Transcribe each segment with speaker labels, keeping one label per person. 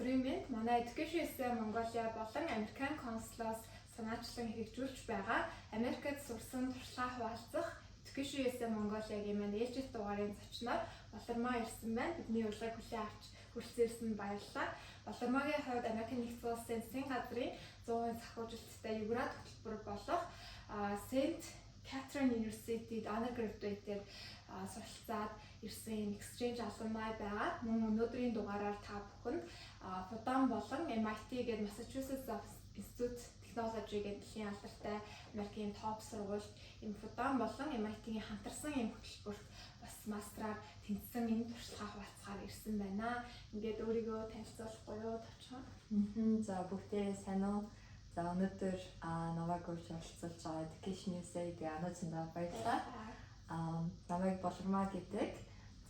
Speaker 1: Өдрийн мэнд. Манай Education USA Mongolia болон Американ консулоос санаачлан хэрэгжүүлж байгаа Америкт сурсан туршлага хуваалцах Education USA Mongolia-гийн маань ээлжит дугаарын зочноор Болормоо ирсэн байна. Бидний урилгыг хүлээн авч хүрэлцэн баярлалаа. Болормоогийн хувьд Америкийн нэгдсэн улсын засгийн газрын 100% санхүүжилттэй UGRAD хөтөлбөр болох St. Catherine University-д undergraduate-ээр суралцаад ирсэн юм exchange alumni байгаа. Мөн өнөөдрийн дугаараар та бүхэнд Fudan болон MIT гэдэг Massachusetts Institute Technology гэдэг дэлхийн алдартай Америкийн топ сургуульд ийм Fudan болон MIT-ийн хамтарсан ийм хөтөлбөрт бас мастраар тэнцсэн энэ туршлагаа хуваалцахаар ирсэн байна. Ингээд өөрийгөө танилцуулахгүй юу, товчхон?
Speaker 2: За, бүгдээрээ сайн уу? За, өнөөдөр намайг урьж оролцуулж байгаа Education USA тэгээ Ануучиндаа баярлалаа. Намайг Болормаа гэдэг.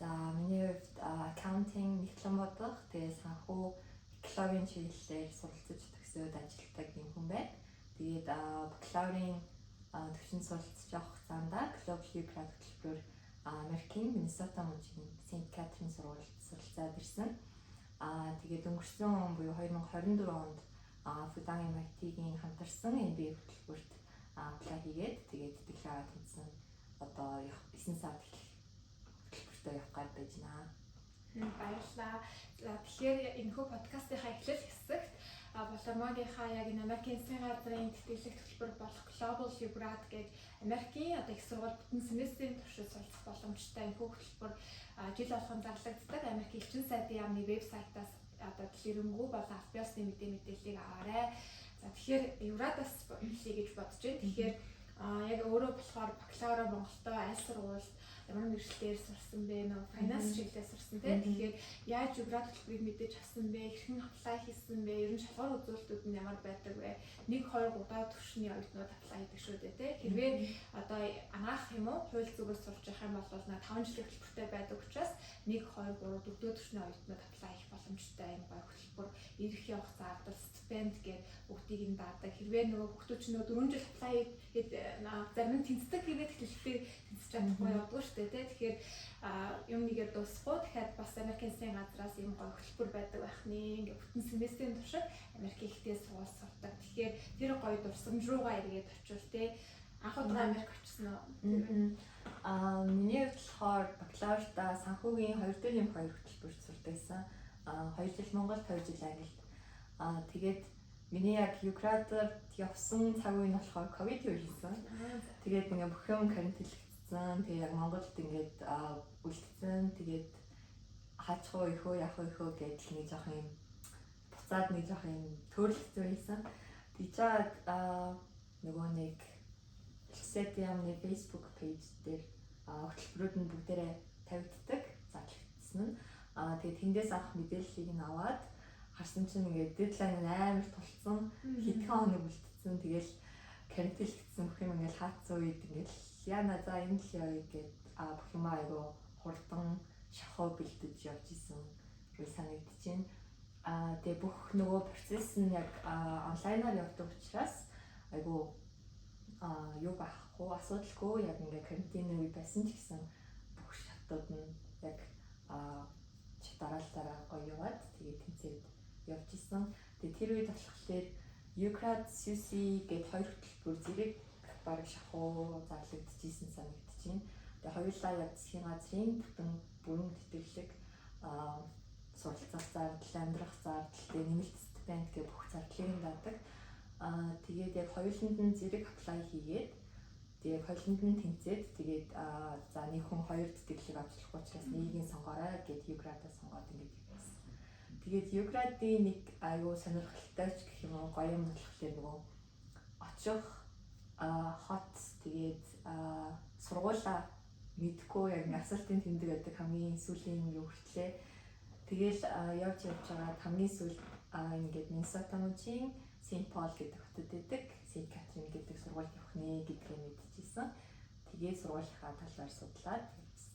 Speaker 2: За, миний хувьд accounting, нягтлан бодох, тэгээ санхүү, экологийн чиглэлээр суралцаж төгсөөд ажилладаг юм хүн байна. Тэгээд бакалаврын төвшинд суралцж явах хугацаанд Global UGRAD хөтөлбөрөөр Америкийн Миннесота мужийн St. Catherine сургуульд суралцаад ирсэн. Тэгээд өнгөрсөн он буюу 2024 онд Fudan MIT-гийн хамтарсан MBA хөтөлбөрт apply хийгээд, тэгээд тэтгэлэг аваад тэнцсэн. Одоо 9 сард эхлэх хөтөлбөртөө явах гээд байж байна.
Speaker 1: Баярлалаа. За, тэгэхээр энэхүү подкастынхаа эхлэл хэсэгт Болормогийнхаа яг энэ Америкийн засгийн газрын тэтгэлэг төлбөр болох Global UGRAD гэж Америкийн одоо их сургууль бүтэн семестрийн туршид суралцах боломжтой энэхүү хөтөлбөр жил болгон зарлагддаг. Америк элчин сайдын яамны вебсайтаас одоо дэлгэрэнгүй болон аль биесны мэдээллийг аваарай. За, тэгэхээр UGRAD-аас эхлэе гэж бодож байна. Тэгэхээр яг өөрөө болохоор бакалавра Монголдо аль сургуульд, ямар мэргэжлээр сурсан бэ? Нөгөө finance чиглэлээр сурсан, тийм. Тэгэхээр яаж UGRAD хөтөлбөрийг мэдэж авсан бэ? Хэрхэн apply хийсэн бэ? Ер нь шалгуур үзүүлэлтүүд нь ямар байдаг вэ? 1 2 3 дахь түвшний оюутнууд apply хийдэг шүү дээ, тийм. Хэрвээ одоо анагаах юм уу, хууль зүгээр сурч явах юм бол 5 жилийн хөтөлбөртэй байдаг учраас 1 2 3 4 дэх түвшний оюутнууд apply хийх боломжтой юм гоё хөтөлбөр. Ирэх явах зардал, стипенд гээд бүгдийг нь даадаг. Хэрвээ нөгөө хүүхдүүд чинь нөгөө 4 жил apply хийгээд зарим нь тэнцдэг хэрэг тэтгэлгээр тэнцэж чадахгүй явдггүй шүү дээ, тий. Тэгэхээр юм нэгээр дуусахгүй, дахиад бас Америкийн засгийн газраас юм гоё хөтөлбөр байдаг байх нэ. Ингээ бүтэн семестрийн туршид Америкийн ихтэй сургууль сурдаг. Тэгэхээр тэр гоё дурсамж руугаа эргээд очивол, тий. Анх удаа Америк очсон уу?
Speaker 2: Миний хувьд болохоор бакалавртаа санхүүгийн 2 дээр юм 2 хөтөлбөрт сурдаг байсан. 2 жил Монголд, 2 жил Англид. Тэгээд миний яг UGRAD-аар явсан цаг үе нь болохоор ковид үе хийсэн. Тэгээд ингээ бүх юм карантинлэгдсэн. Тэгээд яг Монголд ингээд үлдсэн. Тэгээд хаачихуу ихөө, яах вэ ихөө гэдэл нэг жоох юм буцаад нэг жоох юм төөрөлдсөн байсан. Тэгжээд нөгөө нэг Элчин яамны Facebook page дээр хөтөлбөрүүд нь бүгдээрээ тавигддаг, зарлагдсан нь. Тэгээд тэндээс авах мэдээллийг нь аваад харсан чинь ингээд deadline нь амар тулцсан, хэдхэн хоног үлдсэн. Тэгэл карантинлэгдсэн, бүх юм ингээд хаацсан үед ингээд яана, за, энэ л явъя гэд бүх юм айгу хурдан шахуу бэлдэж явж исэн үе санагдчихэв. Тэгээ бүх нөгөө процесс нь яг онлайнаар явдаг учраас айгу юу байхгүй, асуудалгүй, яг ингээ карантины үе байсан ч гэсэн бүх шатууд нь яг дараалалаараа гоё яваад, тэгээд тэнцээд явж исэн. Тэгээд тэр үед болохоор UGRAD SUSI гээд хоёр хөтөлбөр зэрэг бараг шахуу зарлагдчихсэн санагдчихэв. Тэгээ хоёулаа яг засгийн газрын бүтэн бүрэн тэтгэлэг, суралцах зардал, амьдрах зардал, тэгээ нэмэлт стипенд гэх бүх зардлыг нь даадаг. Тэгээд яг хоёуланд нь зэрэг apply хийгээд, тэгээд хоёуланд нь тэнцээд, тэгээд за, нэг хүн хоёр тэтгэлэг авч болохгүй учраас нэгийг нь сонгоорой гэд UGRAD-аа сонгоод ингэж явсан. Тэгээд UGRAD-ийн нэг аюу сонирхолтой ч гэх юм уу, гоё юм болохоор нөгөө очих хот, тэгээд сургуулаа мэдгүй, яг асуултын тэмдэг байдаг хамгийн сүүлийн юу хүртлээ. Тэгэл явж явж байгаа хамгийн сүүлд ингээд Миннесота мужийн Сент Пол гэдэг хотод байдаг Сент Катрин гэдэг сургуульд явах нэ гэдгийг мэдчихсэн. Тэгээд сургуулийнхаа талаар судлаад явсан.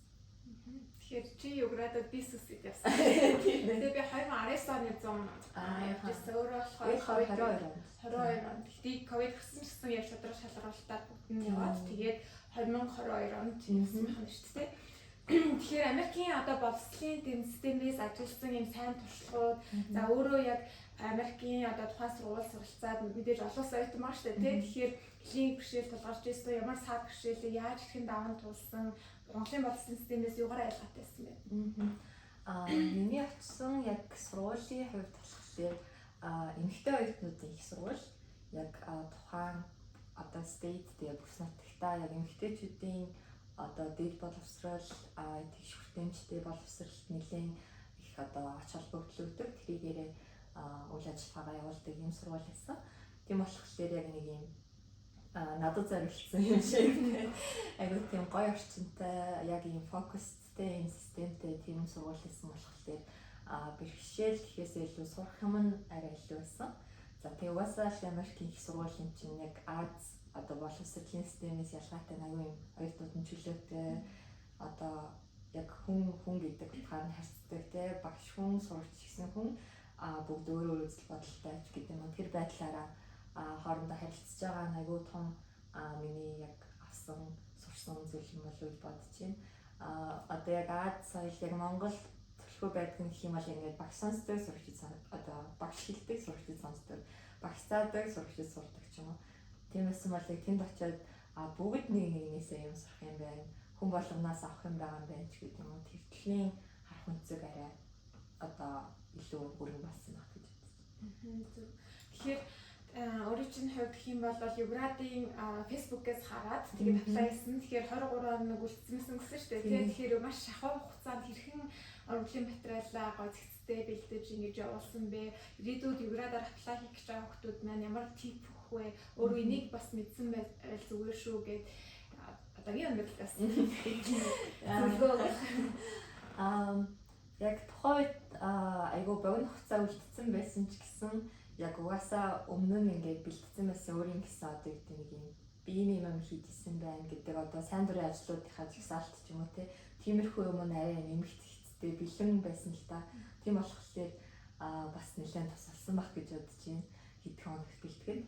Speaker 1: Тэгэхээр чи UGRAD-ад бизнес-д явсан. Тэгээ би 2019 оны 100 явж ирсэн. Өөрөө болохоор
Speaker 2: 22 онд.
Speaker 1: 22 онд. Гэхдээ ковид гарсан ч гэсэн яг шудраг шалгаруултаар бүгд нь яваад, тэгээд 2022 онд явсан байх нь шүү дээ. Тэгэхээр Америкийн одоо боловсролын дэм системээс ажилласан юм сайн туршлагууд, за өөрөө яг Америкийн одоо тухайн сургууль суралцаад мэдээж олон улсын оюутан байгаа шүү дээ, тий. Тэгэхээр хөлийн бэрхшээл тулгарч ирсэн, ямар саад бэрхшээлийг яаж хэрхэн даван туулсан, Монголын боловсролын системээс юугаар ялгаатай байсан бэ?
Speaker 2: Миний очсон яг сургуулийн хувьд болохоор эмэгтэй оюутнуудын их сургууль, яг тухайн одоо state, тэгээ бүс нутагтаа яг эмэгтэйчүүдийн одоо дэд боловсрол, тэгш хүртээмжтэй боловсролт нэлээд их одоо ач холбогдол өгдөг. Тэрийгээрээ үйл ажиллагаагаа явуулдаг юм сургууль байсан. Тийм болохоор яг нэг юм надад зориулсан юм шиг айгуу тийм гоё орчинтай, яг ийм focus тэй юм системтэй тийм сургууль байсан болохоор бэрхшээл гэхээсээ илүү сурах юм нь арай илүү байсан. За, тэгээ угаасаа л Америкийн их сургуулийн чинь яг Ази одоо боловсролын системээс ялгаатай аюу юм оюутнууд нь чөлөөтэй, одоо яг хүн хүн гэдэг утгаар нь харьцдаг, те, багш хүн, сурагч гэсэн хүн бүгд өөр өөр үзэл бодолтой ч гэдэг юм. Тэр байдлаараа хоорондоо харилцаж байгаа нь айгүй том миний яг авсан сурсан зүйл юм болов уу гэж бодож байна. Одоо яг Ази соёл, яг Монгол төлхөө байдаг гэх юм бол ингээд багш сонсдог, сурагчид одоо багш хэлдэг, сурагчид сонсдог, багш заадаг, сурагчид сурдаг ч юм уу. Тиймээс бол яг тэнд очиод бүгд нэг нэгнээсээ юм сурах юм байна. Хүн болгоноос авах юм байгаа юм байна ч гэдэг юм уу. Тэр төрлийн харах өнцөг арай одоо илүү өргөн болсон байх гэж бодож
Speaker 1: байна. Зөв. Тэгэхээр өөрийн чинь хувьд гэх юм бол UGRAD-ын Facebook-ээс хараад тэгээд apply хийсэн. Тэгэхээр 23 он нэг үлдсэн гэсэн шүү дээ. Тэгэхээр маш шахуу хугацаанд хэрхэн ургамлын материалаа гой зэгцтэй бэлдэж ингэж явуулсан бэ? Ирээдүйд UGRAD-аар apply хийх гэж байгаа хүмүүс маань ямар tip өгөх вэ? Өөрөө энийг бас мэдсэн байл зүгээр шүү гэд одоогийн өндөрлөөс зөвлөгөө.
Speaker 2: Яг тухайн үед айгүй богино хугацаа үлдсэн байсан ч гэсэн яг угаасаа өмнө нь ингээд бэлтгэсэн байсан өөрийн гэсэн одоо гэдэг нэг юм би ийм юм хийж исэн байна гэдэг одоо сайн дурын ажлуудынхаа жагсаалт ч юм уу, те, тиймэрхүү юм нь арай нэмэх зэгцтэй бэлэн байсан л та. Тийм болохоор бас нэлээд тусалсан байх гэж бодож байна хэдхэн хоногт бэлтгэхэд.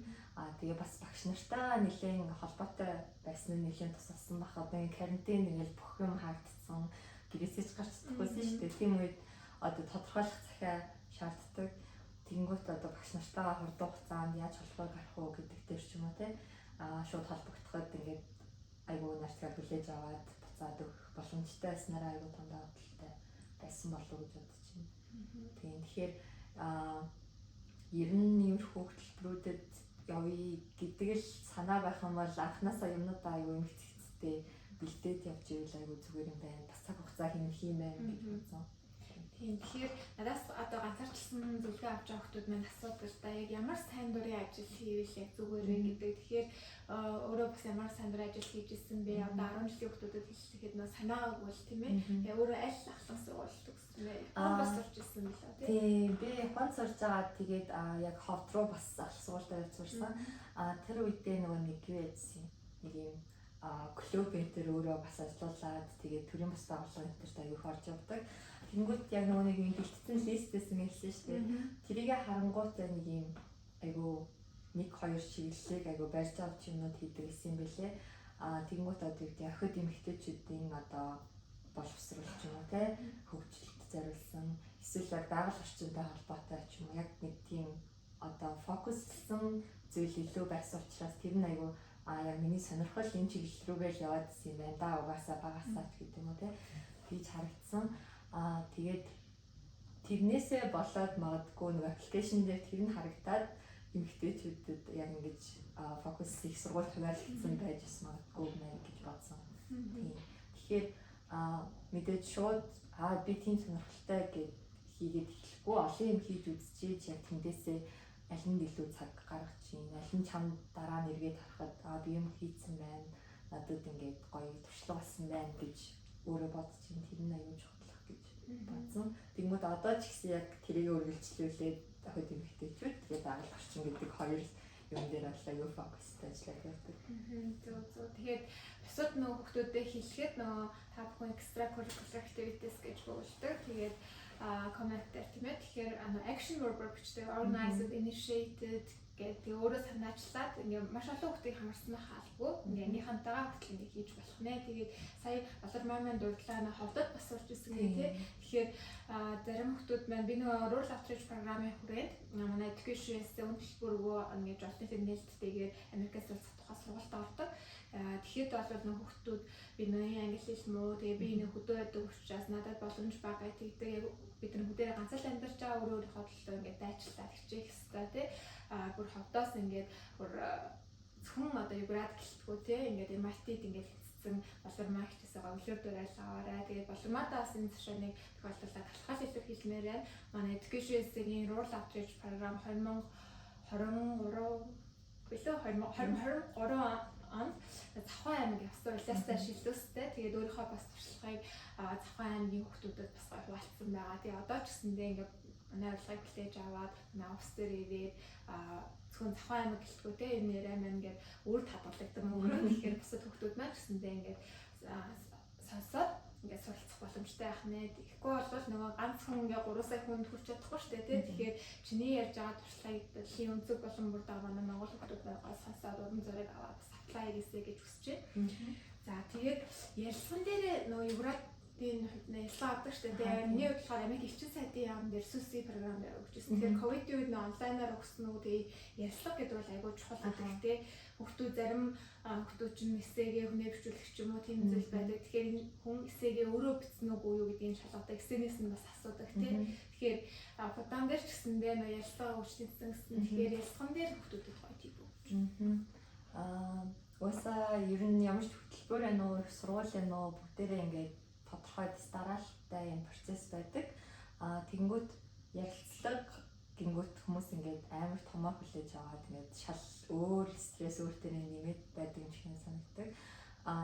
Speaker 2: Тэгээ бас багш нартай нэлээд холбоотой байсан нь нэлээд тусалсан байх. Одоо энэ карантин ингээл бүх юм хаагдцсан, гэрээсээ ч гарч чадахгүйсэн шүү дээ. Тийм үед одоо тодорхойлох захиа шаарддаг. Тэгэнгүүт одоо багш нартайгаа хурдан хугацаанд яаж холбоо гарах уу гэдэг дээр ч юм уу, те, шууд холбогдоход ингээд айгүй нарцгаар хүлээж аваад буцаад өгөх боломжтой байснараа айгүй том давуу талтай байсан болов уу гэж бодож байна. Тийм, тэгэхээр ер нь иймэрхүү хөтөлбөрүүдэд явъя гэдэг л санаа байх юм бол анханасаа юмнуудаа айгүй эмх зэгцтэй бэлдээд явж ивэл айгүй зүгээр юм байна. Бас цаг хугацаа хэмнэх юм байна гэж бодсон.
Speaker 1: Тийм, тэгэхээр надаас одоо ганцаарчлсан зөвлөгөө авч байгаа хүмүүс маань асуудаг л да, яг ямар сайн дурын ажил хийвэл яг зүгээр вэ гэдэг. Тэгэхээр өөрөө бас ямар сайн дурын ажил хийж исэн бэ? Одоо 10 жилийн хүүхдүүдэд хэлэхэд нөө санаа өгвөл, тийм ээ. Тэгээ өөрөө аль ахлах сургууль төгссөн бэ? Японд бас сурч исэн билээ,
Speaker 2: тийм. Тийм, би Японд сурж байгаа. Тэгээд яг ховд руу бас ахлах сургуультай явж сурсан. Тэр үедээ нөгөө нэг юу яжсэн. Нэг юм клуб энэ төр өөрөө бас ажиллаулаад, тэгээд төрийн бас байгууллага энэ төрт аягүй их орж явдаг. Тэнгүүт яг нөгөө нэг юм бэлтгэсэн list ээсэн хэлсэн шүү дээ. Тэрийг харангуутаа нэг юм айгүй нэг хоёр чиглэлийг айгүй барьж авч юмнууд хийдэг гэсэн юм бэлээ. Тэгэнгүүт одоо юу гэдэг, охид эмэгтэйчүүдийн одоо боловсруулах ч юм уу, те, хөгжилт зориулсан, эсвэл яг байгаль орчинтой холбоотой ч юм уу, яг нэг тийм одоо focus лсан зүйл илүү байсан учраас тэр нь айгүй яг миний сонирхол энэ чиглэл рүүгээ л яваад исэн юм байна да, угаасаа багасаа ч гэдэг юм уу, те, тийж харагдсан. Тэгээд тэрнээсээ болоод магадгүй нэг application дээр тэр нь харагдаад эмэгтэйчүүдэд яг ингэж focus их сургууль хуваарлагдсан байж бас магадгүй мэн гэж бодсон. Тийм. Тэгэхээр мэдээж шууд би тийм сонирхолтой гэд хийгээд эхлэхгүй, олон юм хийж үзчихээж яг тэндээсээ аль нь илүү цаг гаргаж чинь, аль нь чам дараа нь эргээд харахад би юм хийцэн байна, надад ингээд гоё туршлага болсон байна гэж өөрөө бодож чинь тэр нь аюул чухал гэж бодсон. Тэгмүүд одоо ч гэсэн яг тэрийг үргэлжлүүлээд охид эмэгтэйчүүд, тэгээд байгаль орчин гэдэг хоёр юм дээр бол аюу focus тай ажиллаад явдаг.
Speaker 1: Зөв зөв. Тэгээд бусад нөгөө хүмүүстэй хэлэхэд нөгөө та бүхэн extra curricular activities гэж бөглөдөг. Тэгээд comment дээр, тийм ээ. Тэгэхээр action verb бичдэг, organized, initiated. Гээд тэгээ өөрөө санаачлаад ингээ маш олон хүүхдийг хамарсан байх албагүй. Ингээ ангийнхантайгаа хүртэл ингээ хийж болох нэ. Тэгээд сая Болор маань дурдлаа нэ ховдод бас сурч ирсэн гэ тий. Тэгэхээр зарим хүүхдүүд маань би нөгөө Rural Outreach програмын хүрээнд манай Education USA үн төлбөргөө ингээ жолтын тэр нээлттэйгээр Америкаас улсах тухай сургуульд ордог. Тэгэхэд бол нөх хүүхдүүд би миний англи хэл муу, тэгээ би нэг хөдөө байдаг учраас надад боломж бага тэгдэг. Яг бид нар хөдөө ганц л амьдарч байгаа, өөрөө өөрийнхөө төлөө ингээд дайчлаад хичээх ёстой тий. Бүр ховдоос ингээд бүр зөвхөн одоо UGRAD гэлтгүү тий, ингээд MIT-д ингээд хэцсэн Болормаа хичээсээ өглөөр дураал аваарай. Тэгээд Болормаадаа бас энэ тушааны тохиолдолд талхал илэрхийлмээр байна. Манай Education USA-гийн Rural Outreach програм 2023 билүү 2023 онд Завхан аймаг явсан улаастай шилдүүстэй. Тэгээд өөрийнхөө бас туршлагыг Завхан аймгийн хүүхдүүдэд бас гоё хуваалцсан байгаа. Тэгээд одоо ч гэсэндээ ингээд манай урилгыг хүлээж аваад манай офис дээр ирээд зөвхөн Завхан аймаг гэлтгүү те, энэ яриа маань ингээд өөр хадгалагдсан мөнгө. Тэгэхээр бусад хүүхдүүд маань ч гэсэндээ ингээд сонсоод ингээд суралцах боломжтой байх нэ. Тэгэхгүй бол нөгөө ганц хүн ингээд 3 сая хүнд хүрч чадахгүй шүү дээ, тий. Тэгэхээр чиний ярьж байгаа туршлагыг дэлхийн өнцөг болон бүр даа манай монгол хүүхдүүд байгаа сонсоод урам зориг аваад бас apply хийгээсэй гэж хүсэж байна. За, тэгээд ярилцсан дээр нөгөө UGRAD-ийн хувьд ярилцлага авдаг шүү дээ. Миний хувьд болохоор Америк элчин сайдын яам дээр SUSI програм дээр өгч ирсэн. Тэгэхээр ковидын үед нөө онлайнаар өгсөн үү, тэгээ ярилцлага гэдэг бол айгүй чухал гэдэг те. Хүүхдүүд, зарим хүүхдүүд чинь эссэгээ хүнээ бичүүлэх ч юм уу, тийм зүйл байдаг. Тэгэхээр энэ хүн эссэгээ өөрөө бичсэн үгүй юу гэдгийг шалгадаг. Эссэнээс нь бас асуудаг те. Тэгэхээр Фудан дээр ч гэсэндээ нөө ярилцлага өгч тэнцсэн гэсэн. Тэгэхээр ярилцлаган дээр хүүхдүүдэд гоё тийм үү.
Speaker 2: Уусаа ер нь ямар ч хөтөлбөр байна уу, их сургууль байна уу, бүгдээрээ ингээд тодорхой дараалалтай юм процесс байдаг. Тэгэнгүүт ярилцлага гингүүт хүмүүс ингээд амар томоор хүлээж аваад ингээд шал өөр стресс өөр төрлийн нэмээд байдаг юм шиг санагддаг.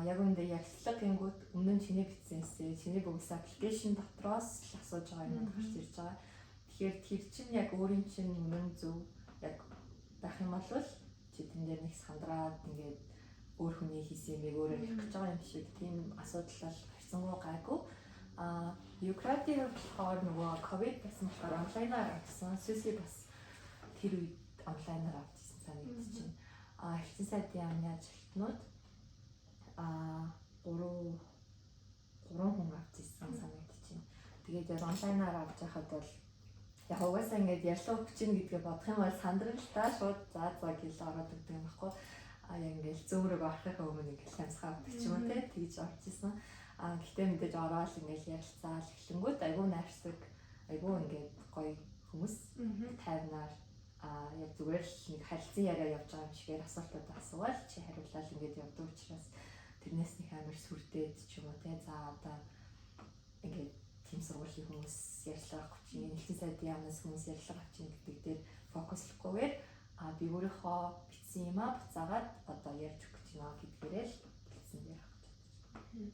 Speaker 2: Яг үүндээ ярилцлага гингүүт өмнө нь чиний бичсэн эссе, чиний бөгөөс application дотроос л асууж байгаа юм гарч ирж байгаа. Тэгэхээр тэр чинь яг өөрийн чинь үнэн зөв яг байх юм бол чи тэн дээр нэг сандраад ингээд өөр хүний хийсэн юмыг өөрөөр хийх гэж байгаа юм шиг тийм асуудал бол гарсангүй гайгүй. UGRAD-ийн хувьд болохоор нөгөө ковид байсан болохоор онлайнаар авсан. SUSI бас тэр үед онлайнаар авчихсан санагдчихэв. Элчин сайдын яамны ажилтнууд гурван хүн авч ирсэн санагдчихэв. Тэгээд яг онлайнаар авч байхад бол яг угаасаа ингээд ярьлага өгч ийн гэдгээ бодох юм бол сандрал л та, шууд за за гэл ороод өгдөг юм баггүй. Яг ингээд зөөрөг орохын өмнө ингээд лямсгаа авдаг ч юм уу те, тэгж орж исэн. Гэхдээ мэдээж ороод ингээд ярилцаал эхлэнгүүт айгүй найрсаг, айгүй ингээд гоё хүмүүс, тайвнаар яг зүгээр л нэг харилцан яриа явж байгаа юм шигээр асуултууд асуугаад чи хариулаад ингээд явдаг учраас тэрнээс нэг амар сүрдээд ч юм уу те, за одоо ингээд тийм сургуулийн хүмүүс ярьцлага авах чинь, элчин сайдын яамнаас хүмүүс ярьцлага авах чинь гэдэг дээр фокуслохгүйгээр би өөрийнхөө бичсэн юм а буцаагаад одоо ярьж өгөх гэж байна гэдгээрээ л хэлсэн ярих гэж бодож
Speaker 1: байна.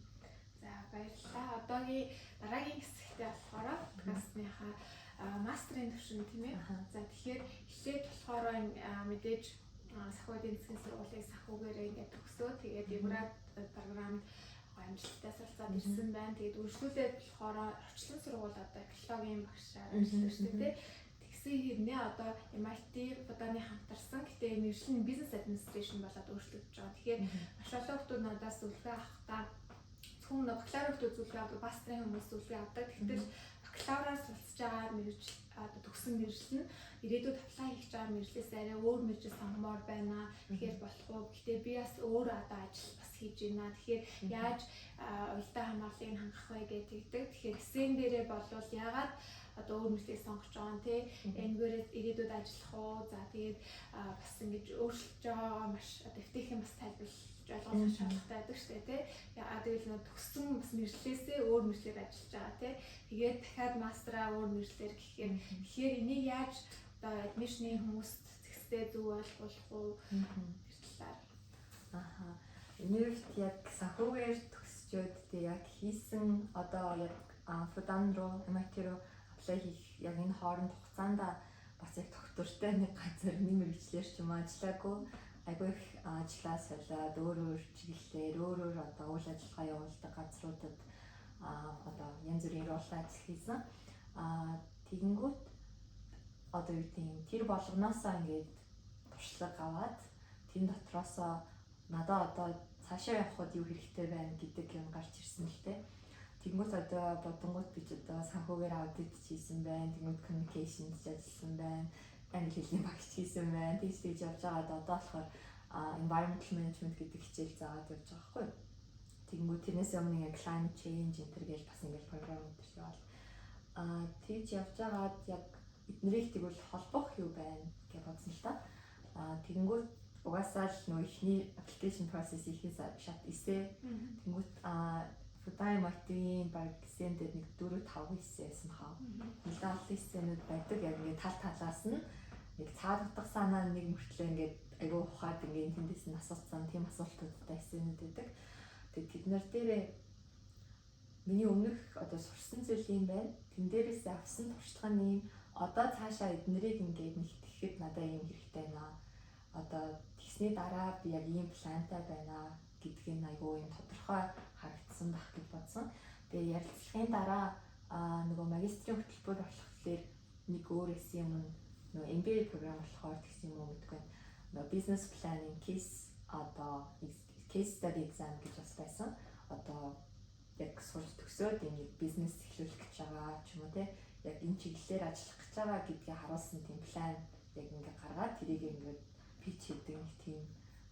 Speaker 1: За, баярлалаа. Одоогийн дараагийн хэсэгтээ болохоор подкастныхаа мастрын төвшин, тийм ээ. За, тэгэхээр эхлээд болохоор мэдээж санхүү эдийн засгийн сургуулийг санхүүгээрээ ингээд төгсөө. Тэгээд UGRAD програмд амжилттай суралцаад ирсэн байна. Тэгээд үргэлжлүүлээд болохоор орчлон сургууль одоо экологийн багшаар ажиллаж шүү дээ. Тэгсэн хэрнээ одоо MIT Фуданы хамтарсан. Гэтэ мэргэжил нь business administration болоод өөрчлөгдөж байгаа. Тэгэхээр маш олон хүмүүс надаас зөвлөгөө авахдаа зөвхөн бакалавр хүмүүс зөвлөгөө авдаг, мастрын хүмүүс зөвлөгөө авдаг. Тэгтэл бакалавраар суралцж байгаа мэргэжил, одоо төгсөн мэргэжил нь ирээдүйд apply хийж байгаа мэргэжлээс арай өөр мэргэжил сонгомоор байна. Тэгэхээр болох уу? Гэтэ би бас өөр одоо ажил бас хийж байна. Тэгэхээр яаж уялдаа хамаарлыг хангах вэ гэдэг. Тэгэхээр эсэн дээрээ болвол яагаад одоо өөр мэргэжлийг сонгож байгаа юм те? Энэгээрээ ирээдүйд ажиллах уу? За, тэгээд бас ингэж өөрчлөж байгаагаа маш одоо эвтэйхэн бас тайлбарлаж ойлгох шаардлагатай байдаг шүү дээ, тий. Яагаад гэвэл нөө төгссөн бас мэргэжлээсээ өөр мэргэжлээр ажиллаж байгаа, тий. Тэгээд дахиад мастраа өөр мэргэжлээр гэхээр, тэгэхээр энийг яаж одоо admission-ы хүмүүст зэгцтэй зөв ойлгуулах уу, тэр талаар.
Speaker 2: Аха. Миний хувьд яг санхүүгээр төгсчөөд тэг яг хийсэн одоо яг Фудан руу, MIT руу apply хийх яг энэ хооронд хугацаанд бас яг тогтвортой нэг газар нэг мэргэжлээр ч юм ажиллаагүй, айгүй их ажлаа солиод, өөр өөр чиглэлээр, өөр өөр одоо үйл ажиллагаа явуулдаг газруудад одоо янз бүрийн роллоо ажил хийсэн. Тэгэнгүүт одоо юу гэдэг, тэр болгоноосоо ингээд туршлага аваад тэн дотроосоо надад одоо цаашаа явхад юу хэрэгтэй байна гэдэг юм гарч ирсэн л дээ. Тэгэнгүүт одоо бодонгууд би ч одоо санхүүгээр аудит хийсэн байна. Тэгэнгүүт communications ажилласан байна. Англи хэлний багш хийсэн байна. Тэгж тэгж явж байгаад одоо болохоор environmental management гэдэг хичээл заагаад явж байгаа байхгүй юу. Тэгэнгүүт тэрнээс өмнө ингээ climate change энэ төр гэж бас ингээ програм энэ төр яваал. Тэгж явж байгаад яг эднэрийг тэгвэл холбох юу байна гэж бодсон л та. Тэгэнгүүт угаасаа л нөө эхний application process хийхээс шат эсээ. Тэнгүүт Fudan MIT-ийн баг эсэн дээр нэг 4 5 эсээ байсан хаа. Нэлээд олон эсэнүүд байдаг. Яг ингээд тал талаас нь нэг цаад утга санаа нэг мөртлөө ингээд айгүй ухаад ингээд тэндээс нь асууцсан тийм асуултуудтай эсэнүүд байдаг. Тэгээд тэд нар дээрээ миний өмнөх одоо сурсан зүйл юм байна. Тэн дээрээс авсан туршлага нь юм. Одоо цаашаа эднэрийг ингээд нэгтгэхэд надад ийм хэрэгтэй байна. Одоо тэгсний дараа би яг ийм плантай байна гэдгийг нь айгүй юм тодорхой харагдсан байх гэж бодсон. Тэгээ ярилцлагын дараа нөгөө магистрийн хөтөлбөр болохоор нэг өөр эссэн юм нөгөө MBA програм болохоор тэгсэн юм уу гэдэггүй. Нөгөө business planning case одоо case study exam гэж бас байсан. Одоо яг сурч төгсөөд энэ нэг бизнес эхлүүлэх гэж байгаа ч юм уу те, яг энэ чиглэлээр ажиллах гэж байгаа гэдгийг харуулсан тийм план яг ингээ гаргаад тэрийг ингээд pitch хийдэг нэг тийм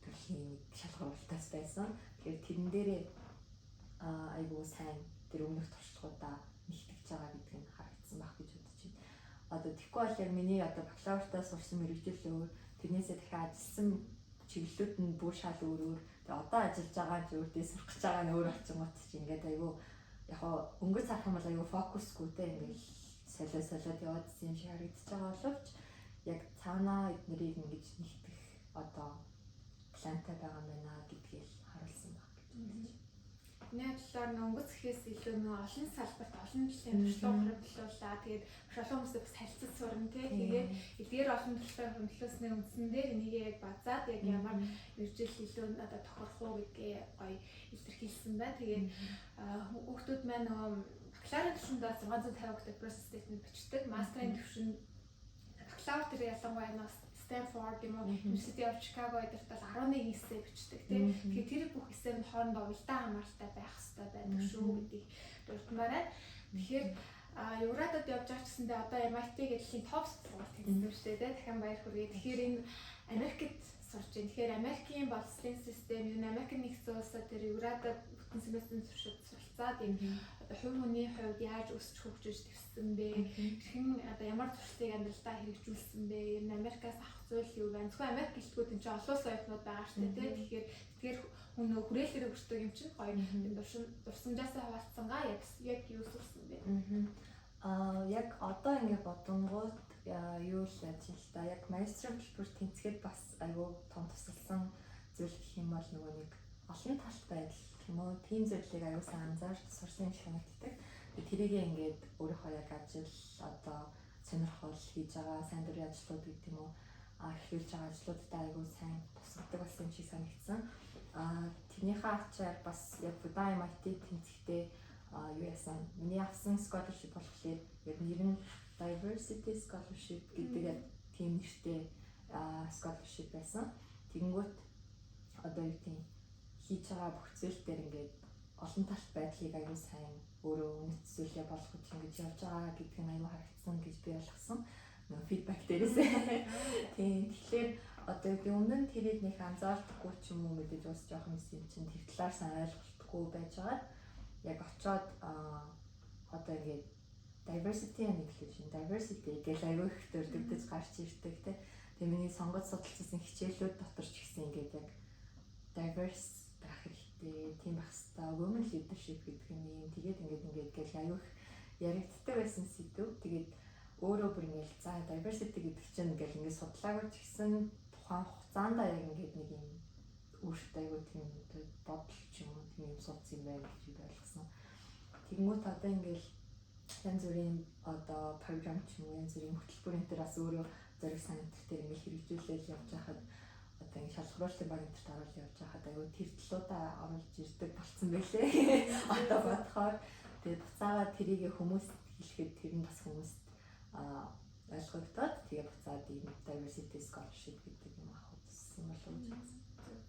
Speaker 2: төрлийн нэг шалгаруултаас байсан. Тэгэхээр тэрэн дээрээ айгүй сайн тэр өмнөх туршлагуудаа нэгтгэж байгаа гэдг нь харагдсан байх гэж бодож байна. Одоо тэгэхгүй бол яг миний одоо бакалавртаа сурсан мэргэжил өөр, тэрнээсээ дахиад ажилласан чиглэлүүд нь бүр шал өөр өөр. Тэгээ одоо ажиллаж байгаа нь өөр, дээ сурах гэж байгаа нь өөр очингууд чи ингээд айгүй яг хоо өнгөц харах юм бол айгүй фокусгүй те, ингээд солио солиод яваадсэн юм шиг харагдаж байгаа боловч яг цаанаа эднэрийг ингэж нэгтгэх одоо плантай байгаа юм байна гэдгийг харуулсан баг гэж бодож байна.
Speaker 1: Миний бодлоор өнгөц гэхээс илүү нөө олон салбарт олон жилийн туршлага хуримтлууллаа. Тэгээд маш олон хүмүүсээ бас харилцаж сурна тий. Тэгээд эдгээр олон туршлага хуримтлуулсны үндсэн дээр энийг яг базаад яг ямар мэргэжил илүү надад тохирох уу гэдгээ гоё илэрхийлсэн байна. Тэгээд хүүхдүүд маань нөгөө бакалаврын түвшинд 650 хүүхдээ process statement бичдэг. Мастерын түвшинд, бакалавр дээр ялангуяа нөгөө Stanford юм уу, University of Chicago эдэрт бол 11 эссе бичдэг тий. Тэгэхээр тэр бүх эссе нь хоорондоо уялдаа хамааралтай байх хэрэгтэй байдаг шүү гэдгийг дурдмаар байна. Тэгэхээр UGRAD-ад явж байгаа ч гэсэндээ одоо MIT гэдэг дэлхийн топ сургууль тэнцсэн шүү дээ тий. Дахин баяр хүргэе. Тэгэхээр энэ Америкт сурч байна. Тэгэхээр Америкийн боловсролын систем, юу Америк нэгдсэн улсад тэр UGRAD-ад бүтэн семестрийн туршид суралцаад энэ одоо хувь хүний хувьд яаж өсч хөгжиж дэвссэн бэ? Хэрхэн одоо ямар туршлагыг амьдралдаа хэрэгжүүлсэн бэ? Ер нь Америкаас авах зүйл юу байна? Зөвхөн Америк гэлтгүүд энэ чинь олон улсын оюутнууд байгаа шүү дээ, тийм. Тэгэхээр тэгэхээр хүн нөө хүрээлэлээр өртдөг юм чинь гоё энэ дурсамжаасаа хуваалцсангаа яг яг юу сурсан бэ?
Speaker 2: Яг одоо ингэ бодонгууд юу л яаж юм л та, яг магистрийн хөтөлбөр тэнцгээд бас айгүй том тусалсан зүйл гэх юм бол нөгөө нэг олон талт байдал гэх юм уу, тийм зүйлийг аюу сайн анзаарч сурсан юм шиг санагддаг. Тэрийг ингээд өөрийнхөө яг ажил одоо сонирхол хийж байгаа сайн дурын ажлууд гэдэг юм уу, эхлүүлж байгаа ажлуудтай айгүй сайн тусгадаг болсон юм шиг санагдсан. Тэрнийхээ ачаар бас яг Fudan MIT тэнцэхдээ юу яасан, миний авсан scholarship болохоор яг нэр нь Diversity Scholarship гэдэг яг тийм нэртэй scholarship байсан. Тэгэнгүүт одоо юу тийм хийж байгаа бүх зүйл дээр ингээд олон талт байдлыг аюу сайн өөрөө үнэт зүйлээ болгож ингэж явж байгаа гэдг нь аюу харагдсан гэж би ойлгосон. Нөгөө feedback дээрээсээ. Тийм. Тэгэхээр одоо юу өмнө нь тэрийг нэг анзаардаггүй ч юм уу, мэдээж бас жоохон юм чинь тэр талаар сайн ойлголтгүй байжгаад яг очоод одоо ингээд diversity and inclusion, diversity гэж аюу их дурддаж гарч ирдэг те. Тэгээ миний сонгож судалсан хичээлүүд дотор ч гэсэн ингээд яг diverse байх хэрэгтэй, тийм байх хэрэгтэй. Women leadership гэдэг нь юм. Тэгээд ингээд ингээд гэж аюу их яригддаг байсан сэдв. Тэгээд өөрөө бүр ингээд за diversity гэдэг чинь ингээл ингээд судлаагүй ч гэсэн тухайн хугацаанд яг ингээд нэг юм өөртөө аюу тийм бодол ч юм уу, тийм юм суудсан юм байна гэж би ойлгосон. Тэгэнгүүт одоо ингээл янз бүрийн одоо програм ч юм уу, янз бүрийн хөтөлбөр энэ төр бас өөрөө зориг сан энэ төр ингээл хэрэгжүүлээл явж байхад одоо ингэ шалгаруулалтын баг энэ төрт оруулж явж байхад аюу тэр талуудаа оруулж ирдэг болцсон байлээ. Одоо бодохоор тэгээд буцаагаа тэрийг хүмүүст хэлэхэд тэр нь бас хүмүүст ойлгогдоод, тэгээ буцаад ийм diversity scholarship гэдэг юм авах үзсэн болов уу гэж.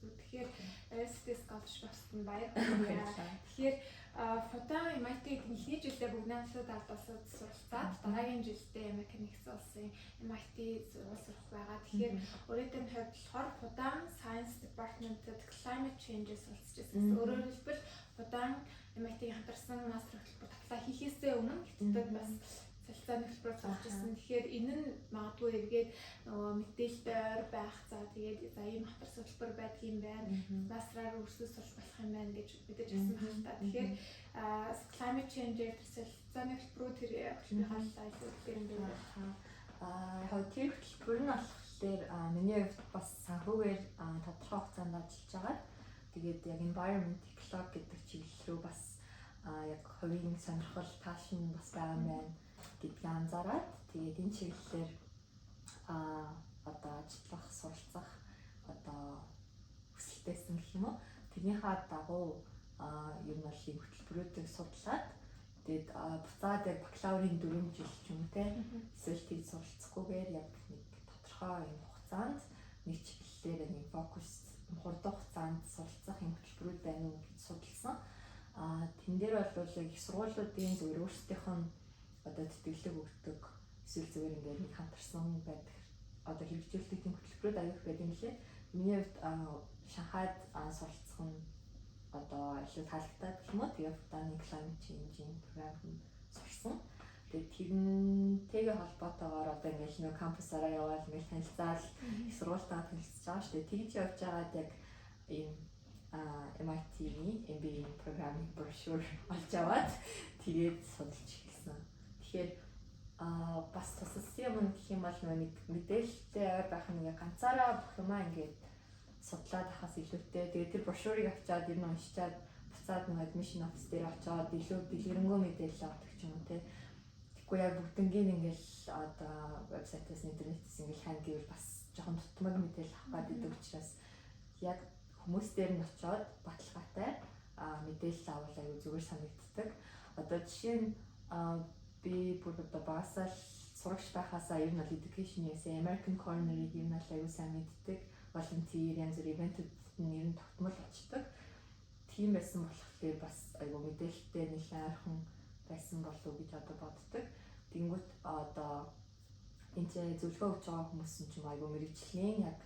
Speaker 1: Тэгэхээр diversity scholarship авсан, баяр хүргэе. Тэгэхээр Фудан MIT эхний жилдээ Бүгд найрамдах улсад суралцаад, дараагийн жилдээ Америк нэгдсэн улсын MIT сургууль сурах байгаа. Тэгэхээр өөрийнхөө хувьд болохоор Фудан Science Department-д climate change-ийг суралцж байсан. Өөрөөр хэлбэл, Фудан MIT-ийн хамтарсан мастер хөтөлбөрт apply хийхээсээ өмнө Хятадд бас солилцооны хөтөлбөрөөр сурч ирсэн. Тэгэхээр энэ нь магадгүй эргээд нөгөө мэдээлэлтэй ойр байх, за тэгээд за ийм хамтарсан хөтөлбөр байдгийм байна. Мастраар өрсөд сурч болох юм байна гэж мэдээж авсан байх л та. Тэгэхээр climate change-ээр тэр солилцооны хөтөлбөрүүд, тэр хөтөлбөрийн талаар илүү ихээр юм байна.
Speaker 2: Яг тэр хөтөлбөр нь болохоор миний хувьд бас санхүүгээр тодорхой хугацаанд ажиллаж байгаа. Тэгээд яг environment ecology гэдэг чиглэл рүү бас яг хувийн сонирхол, passion бас байгаа юм байна гэдгийг анзаараад, тэгээд энэ чиглэлээр одоо ажиллах, суралцах одоо хүсэлтэйсэн гэх юм уу. Тэрнийхээ дагуу ер нь бол ийм хөтөлбөрүүдийг судлаад, тэгээд буцаад яг бакалаврын 4 жил ч юм уу те, эсвэл тийж суралцахгүйгээр яг нэг тодорхой юм хугацаанд нэг чиглэлээр нэг фокус, хурдан хугацаанд суралцах юм хөтөлбөрүүд байна уу гэж судалсан. Тэн дээр бол яг их сургуулиудын зөвхөн өөрсдийнх нь одоо тэтгэлэг өгдөг, эсвэл зүгээр ингээд нэг хамтарсан байдаг, одоо хэрэгжүүлдэг тийм хөтөлбөрүүд аяг их байдаг юм лээ. Миний хувьд Шанхайд суралцах нь одоо илүү таалагдаад гэх юм уу. Тэгээ Фуданы climate change-ийн програмд нь сурсан. Тэгээд тэрнтэйгээ холбоотойгоор одоо ингээл нөө кампусаараа яваал, ингээл танилцаал, их сургуультайгаа танилцж байгаа шүү дээ. Тэгж явж байгаад яг ийм MIT-ний MBA програмын брошюр олж аваад, тэгээд судалж эхэлсэн. Тэгэхээр бас тусалсан юм гэх юм бол нэг мэдээлэлтэй ойр байх нь, ингээ ганцаараа бүх юмаа ингээд судлаад ахаас илүүтэй. Тэгээд тэр брошюрыг авчаад, ер нь уншичаад, буцаад нэг admission office дээр очиод илүү дэлгэрэнгүй мэдээлэл авдаг ч юм уу те. Тэгэхгүй яг бүгднгийн ингээл одоо вебсайтаас, интернетээс ингээл хайн гэвэл бас жоохон дутмаг мэдээлэл авах гэдэг учраас яг хүмүүс дээр нь очиод баталгаатай мэдээлэл авал аюу зүгээр санагддаг. Одоо жишээ нь би бүр одоо багасаа л сурагч байхасаа ер нь бол Education USA, American Corner-ыг ер нь бол аюу сайн мэддэг. Volunteer, янз бүр event үүд нь ер нь тогтмол очдог. Тийм байсан болохоор бас аюу мэдээлэлтэй нэлээд ойрхон байсан болов уу гэж одоо боддог. Тэнгүүт одоо энэ ч зөвлөгөө өгч байгаа хүмүүс нь ч юм аюу мэргэжлийн яг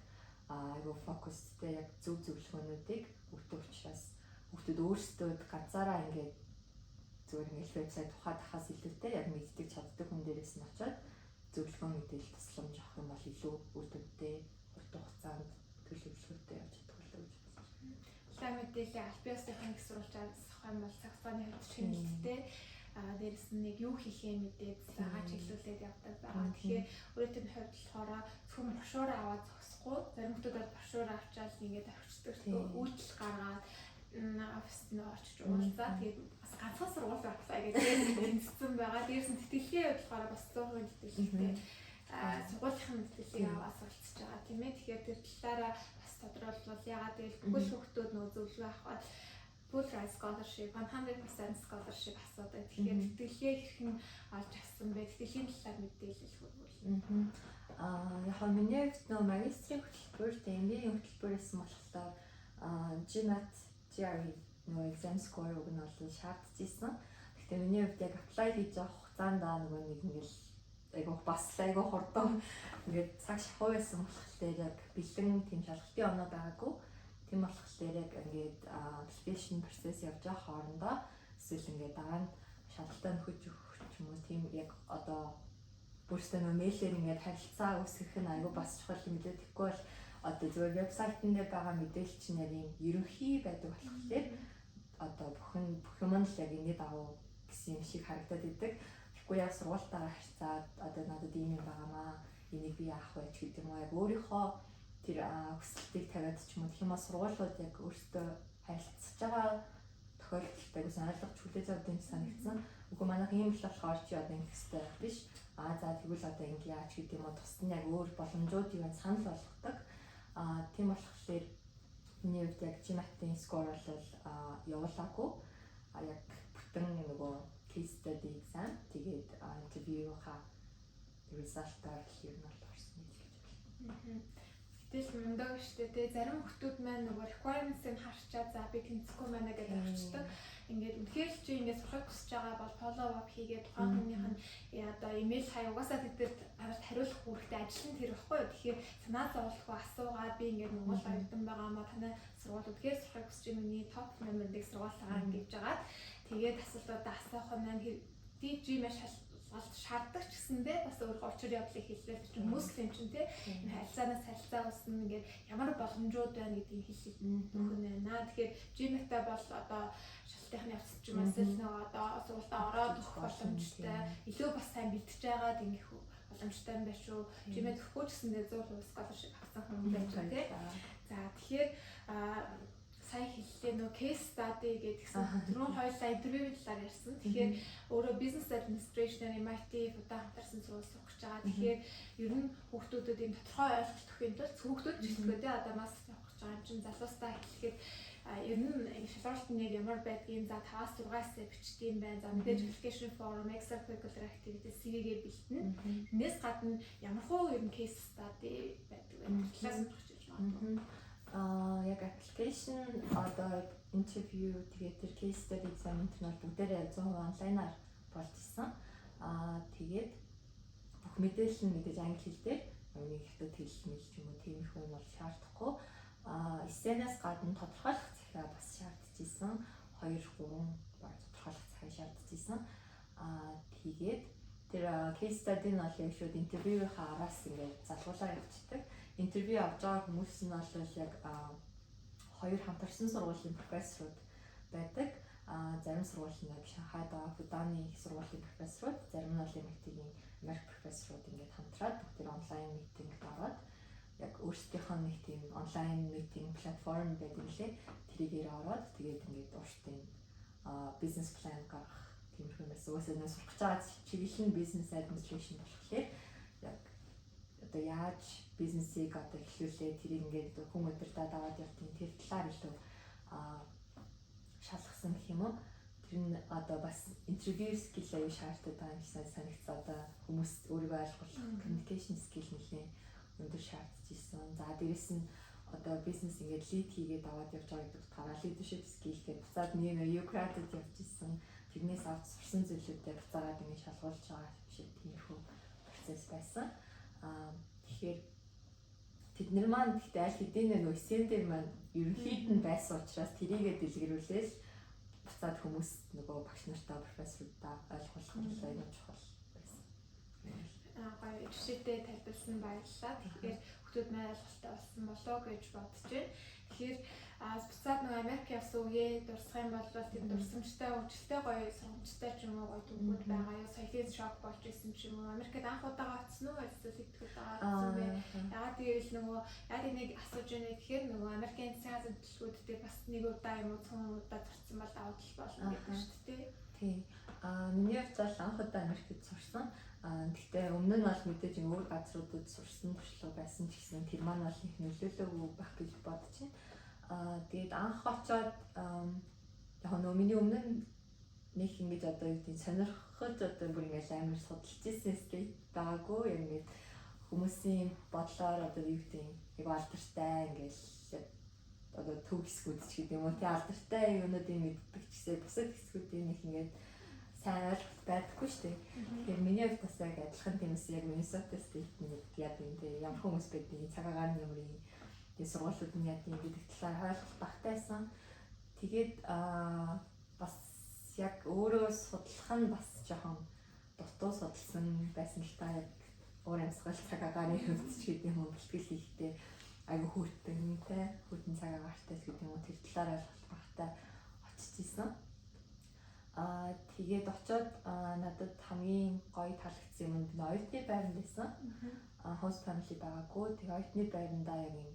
Speaker 2: аюу фокустэй, яг зөв зөвлөгөөнүүдийг өгдөг учраас хүүхдүүд өөрсдөө ганцаараа ингээд зүгээр ингээд вебсайт ухаад ахаас илүүтэй яг мэддэг, чаддаг хүн дээрээс нь очиод зөвлөгөө, мэдээлэл, тусламж авах юм бол илүү үр дүнтэй, хурдан хугацаанд төлөвлөгөөтэй явж чадах болов гэж бодож байна.
Speaker 1: Лаа мэдээлэл аль биесийн их сурвалжаар авах юм бол цаг хугацааны хувьд чиглэлтэй, дээрэс нь нэг юу хийхээ мэдээд цагаа чиглүүлээд явдаг байгаа. Тэгэхээр өөрийнх нь хувьд болохоор зөвхөн брошюр аваад зогсохгүй. Зарим хүмүүс бол брошюр авчаал ингээд орчдөг. Үйлдэл гаргаад оффист нь очиж уулзаа. Тэгээд бас ганцхан сургууль apply гэдэг тэнцсэн байгаа. Дээрээс нь тэтгэлгийн хувьд болохоор бас 100% тэтгэлэгтэй сургуулийн тэтгэлгийг аваад суралцж байгаа, тийм ээ. Тэгэхээр тэр талаараа бас тодруулбал, ягаад гэвэл бүхэл хүүхдүүд нөгөө зөвлөгөө авахад full ride scholarship, 100% scholarship асуудаг. Тэгэхээр тэтгэлгээ хэрхэн олж авсан бэ? Тэтгэлийн талаар мэдээлэл хүргүүл.
Speaker 2: Яг миний хувьд нөгөө магистрийн хөтөлбөр, MBA-ийн хөтөлбөр гэсэн болохоор GMAT, GRE нөгөө exam score уг нь бол шаардж исэн. Гэхдээ миний хувьд яг apply хийж явах хугацаанд нөгөө нэг ингээл айгуу бас айгуу хурдан ингээд цаг шахуу байсан болохоор яг бэлэн тийм шалгалтын оноо байгаагүй. Тийм болохоор яг ингээд application process явж байгаа хоорондоо эсвэл ингээд дараа нь шалгалтаа нөхөж өгөх ч юм уу, тийм яг одоо бүрстэ нөө mail ээр ингээд харилцаа үүсгэх нь айгуу бас чухал юм лээ. Тэгэхгүй бол одоо зүгээр вебсайтн дээр байгаа мэдээлэл чинь яг юм ерөнхий байдаг болохоор одоо бүхэн бүх юм нь л яг энэний дагуу гэсэн юм шиг харагдаад идэг. Тэгэхгүй яг сургуультайгаа харьцаад, одоо надад ийм юм байгаамаа, энийг би яах вэ ч гэдэг юм уу, яг өөрийнхөө тэр хүсэлтийг тавиад ч юм уу, гэх юм уу, сургуулиуд яг өөрсдөө харилцаж байгаа тохиолдолд айгуу сайн ойлгож хүлээж авдаг юм санагдсан. Үгүй, манайх ийм л болохоор чи одоо ингэх хэрэгтэй биш. Аа, за, тэгвэл одоо ингэ яач гэдэг юм уу, тусад нь яг өөр боломжууд юу санал болгодог. Тийм болохоор миний хувьд яг GMAT-ийн score бол явуулаагүй. Яг бүтэн нөгөө case study exam, тэгээд interview-ха Result-аар л ер нь бол орсон гэж байна.
Speaker 1: Гэтэл мундаг штэ, те, зарим хүмүүс маань нөгөө requirements-ыг харчаад, за, би тэнцэхгүй байна гэдэг орчдөг. Ингээд үнэхээр л чи ингээд сурахыг хүсэж байгаа бол follow up хийгээд тухайн хүнийх нь одоо имэйл хаяг, угаасаа тэд нар хариулах үүрэгтэй, ажил нь тэр байхгүй юу. Тэгэхээр санаа зовлохгүй асуугаад, би ингээд Монгол оюутан байгаа маа, танай сургууль үнэхээр сурахыг хүсэж байна, миний топ номер 1 сургууль байгаа ингэж жагаад тэгээд асуултуудаа асуух нь маань DG маш шалгалт шаарддаг ч гэсэндээ бас өөрөө учир явдлыг хэллээ чинь хүмүүс л юм чинь, тий, энэ харилцаанаас харилцаа үүснэ, ингээд ямар боломжууд байна гэдгийг хэлэх нөхөн байна. Тэгэхээр GMAT-тай бол одоо шалгалтын явц ч юм уу, эсвэл нөгөө одоо сургуультаа ороод өгөх боломжтой, илүү бас сайн бэлтэж байгаад ингэх боломжтой юм байна шүү. GMAT өгөхгүй ч гэсэндээ 100% scholarship авсан хүн байж байгаа, тий. За, тэгэхээр сая хэллээ, нөө case study гэдгсэн, түрүүн хоёулаа интервьюийн талаар ярьсан. Тэгэхээр өөрөө business administration MIT Fudan хамтарсан сургууль сурах гэж байгаа. Тэгэхээр ер нь хүүхдүүдэд ийм тодорхой ойлголт өгөхийн тулд, хүүхдүүд ч гэлтгүй те, одоо мастер явах гэж байгаа юм чинь залуустаа хэлэхэд ер нь шалралт нь яг ямар байдгийг, за, 5-аас 6 эссе бичдэг юм байна. За, мэдээж application form, extracurricular activity, CV-гээ бэлтэнэ. Энэс гадна ямар хуу ер нь case study байдаг вэ? Талаас нь хэлж магадгүй.
Speaker 2: Яг application, одоо interview, тэгээд тэр case study exam энэ нь бол бүгдээрээ 100% онлайнаар болж исэн. Тэгээд бүх мэдээлэл нь мэдээж англи хэл дээр, нэг хятад хэл мэл ч юм уу, тиймэрхүү юм бол шаардахгүй. Эссенээс гадна тодорхойлох захиа бас шаардж исэн. 2 3 баг тодорхойлох захиа шаардж исэн. Тэгээд тэр case study нь бол яг шууд интервьюийнхаа араас ингээд залгуулаа явчихдаг. Интервью авч байгаа хүмүүс нь бол яг хоёр хамтарсан сургуулийн профессорууд байдаг. Зарим сургууль нь яг Шанхайд байгаа Фуданы их сургуулийн профессорууд, зарим нь бол MIT-ийн Америк профессорууд ингээд хамтраад бүгд онлайн meeting д ороод, яг өөрсдийнх нь нэг тийм онлайн meeting платформ байдаг лээ. Тэрийгээр ороод тэгээд ингээд урт юм бизнес план гаргах тиймэрхүү юм байсан. Угаасаа нэ сурах гэж байгаа чиглэл нь business administration болохоор яг одоо яаж бизнесийг одоо эхлүүлээ, тэрийг ингээд хүн удирдаад аваад явтын тэр талаар илүү шалгасан гэх юм уу. Тэр нь одоо бас интервью skill аюу шаарддаг байгаа юм шиг санагдсан. Одоо хүмүүс өөрийгөө ойлгох communication skill нэлээд өндөр шаардж исэн. За, дээрэс нь одоо бизнес ингээд lead хийгээд аваад явж байгаа гэдэг утгаараа leadership skill гэдэг буцаад нэг UCRAD-д явж исэн. Тэрнээс авч сурсан зүйлүүдээ буцаагаад ингээд шалгуулж байгаа шиг тиймэрхүү процесс байсан. Тэгэхээр тэд нар маань гэхдээ аль хэдийн нөгөө эсэн дээр маань ерөнхийд нь байсан учраас тэрийгэ дэлгэрүүлээл буцаад хүмүүс нөгөө багш нартаа, профессорудаа ойлгуулах нь аюул чухал байсан.
Speaker 1: Гоё жишээтэй тайлбарласан, баярлалаа. Тэгэхээр хүмүүс маань ойлголттой болсон болоо гэж бодож байна. Тэгэхээр буцаад нөгөө Америк явсан үеэ дурсах юм бол тэр дурсамжтай, өвчлөлтэй, гоё сургамжтай ч юм уу, гоё түгүүд байгаа юу? Соёлын шок болж исэн ч юм уу? Америкт анх удаага очсон уу? Эсвэл их удаага очсон бэ? Яагаад гэвэл нөгөө яг энийг асууж байна гэхээр нөгөө Америкийн засгийн газрын хөтөлбөрүүд дээр бас нэг удаа юм уу, цөөн удаа сурцсан бол давуу тал болно гэдэг шүү дээ.
Speaker 2: Тийм. Миний хувьд бол анх удаа Америкт сурсан. Гэхдээ өмнө нь бол мэдээж өөр газруудад сурсан туршлага байсан ч гэсэн тэр маань бол их нөлөөлөөгүй байх гэж бодож байна. Тэгээд анх очоод яг нөө миний өмнө нь нэг ингэж одоо юу гэдэг сонирхож, одоо бүр ингээл амар судалж ирсэн state байгаагүй, яг ингээд хүмүүсийн бодлоор одоо юу гэдэг яг алдартай ингээл одоо төв хэсгүүд ч гэдэг юм уу, тий, алдартай юмнуудыг мэддэг ч гэсэн бусад хэсгүүдийн нэг ингээд сайн ойлголт байдаггүй шүү дээ. Тэгэхээр миний хувьд бас яг адилхан тиймээс яг Minnesota State нэг яа юм те, ямар хүмүүс байдгийг, цаг агаар нь ямар юм, тэгээ сургуулиуд нь яа юм гэдэг талаар ойлголт багтайсан. Тэгээд бас яг өөрөө судлах нь бас жоохон дутуу судалсан байсан л та, яг уур амьсгал, цаг агаарын хувьд ч гэдэг юм уу, бэлтгэл хийхдээ айгу хүйтэн те, хүйтэн цаг агаартай ч гэдэг юм уу, тэр талаар ойлголт багтай очиж исэн. Тэгээд очоод надад хамгийн гоё таалагдсан юм нь оюутны байранд байсан. Host family байгаагүй. Тэгээ оюутны байрандаа яг юм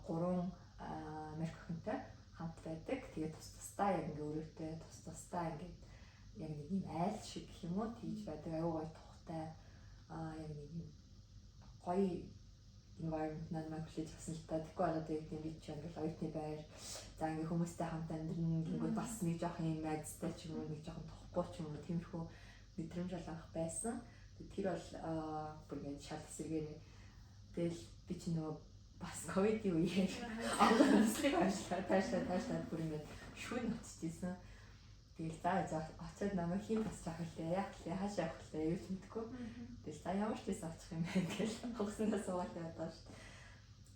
Speaker 2: гурван Америк охинтой хамт байдаг. Тэгээ тус тусдаа яг ингээ өрөөтэй, тус тусдаа ингээд яг нэг юм айл шиг гэх юм уу, тийж байдаг. Аюу гоё тухтай, яг нэг юм гоё environment надад хүлээж авсан л та. Тэгэхгүй бол одоо яг тийм би ч ингээл оюутны байр, за, ингээ хүмүүстэй хамт амьдрна гингүүд бас нэг жоох юм айдастай ч юм уу, нэг жоохон тухгүй ч юм уу, тиймэрхүү мэдрэмж бол анх байсан. Тэр бол бүр ингээд шал эсэргээрээ. Тэгэл би чи нөгөө бас ковидын үеэр онгоц нислэг уншлаа, таашаа таашаа бүр ингээд шүн очиж исэн. Тэгэл за очиад намайг хэн тасч авах лээ, яах лээ, хаашаа явах лээ юу ч мэдэхгүй. Тэгэл за ямар ч байсан очих юм байна гэл онгоцноо суугаад яваад шүү дээ.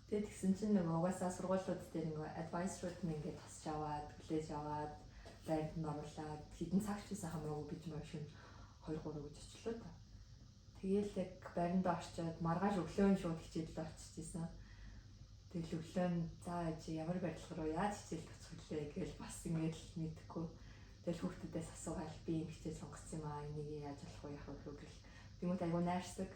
Speaker 2: Тэгээд тэгсэн чинь нөгөө угаасаа сургуулиуд дээр нөгөө advisor-ууд нь ингээд тасч аваад, хүлээж аваад, байранд нь оруулаад хэдэн цагч байсан хамаагүй би ч мөн шөнө 2 3 гэж очлоо та. Тэгээл яг байрандаа орчоод маргааш өглөө нь шууд хичээлд очиж исэн. Тэгэл өглөө нь за чи ямар барилга руу яаж хичээлд очих вүлээ гээл бас ингээд л мэдэхгүй. Тэгэл хүүхдүүдээс асуугаал би ийм хичээл сонгосон юм аа, энийг яаж болох вэ, яах вэ гэл. Тэмүүт айгу найрсаг